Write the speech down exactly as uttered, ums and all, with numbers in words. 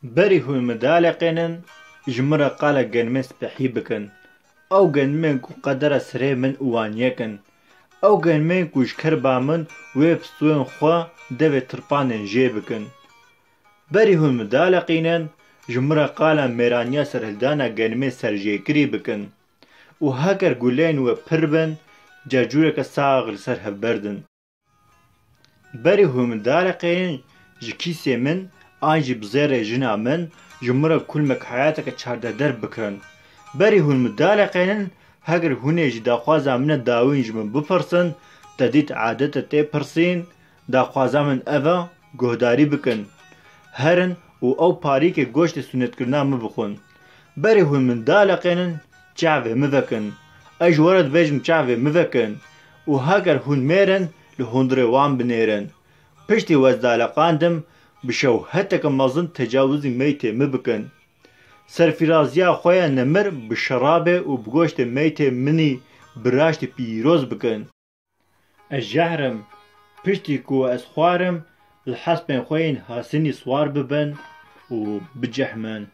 Berî hûn min dialiqînin, ji min re qala genimên spehî bikin. Ew genimên ku qedera serê min û wan yek in. Ew genimên ku ji kerba min wê pistûyên xwe devê tirpanên jê bikin. Berî hûn min dialiqînin, ji min re qala mêraniya serhildana genimên serjêkirî bikin. Û heger guleyên we pir bin, cercûreke sax li ser hev berdin. Berî hûn min dialiqînin, ji kîsê min an jî bi zêrê jina min, ji min re kulmek heyateke çardeh der bikin. Berî hûn min dialiqînin, heger hûn ê ji daxwaza min e dawîn ji min bipirsin, te dît adete tê pirsîn, daxwaza min ev e, guhdarî bikin. Herin û ew parîkê goştê sûnetkirina min bixwin. Berî hûn min dialiqînin, çavê min vekin. Ez ji we re dibêjim çavê min vekin. Û heger hûn mêr in, li hundirê wan binêrin. Piştî we ez dialiqandim, bi şewheteke mezin tecawizî meytê min bikin. Serfîraziya xwe ya nemir bi şerabê û bi goştê meytê min î bi raştî pîroz bikin. Ez jehr im, piştî ku ez xwarim, li hespên xwe yên hasinî siwar bibin û bicehmin.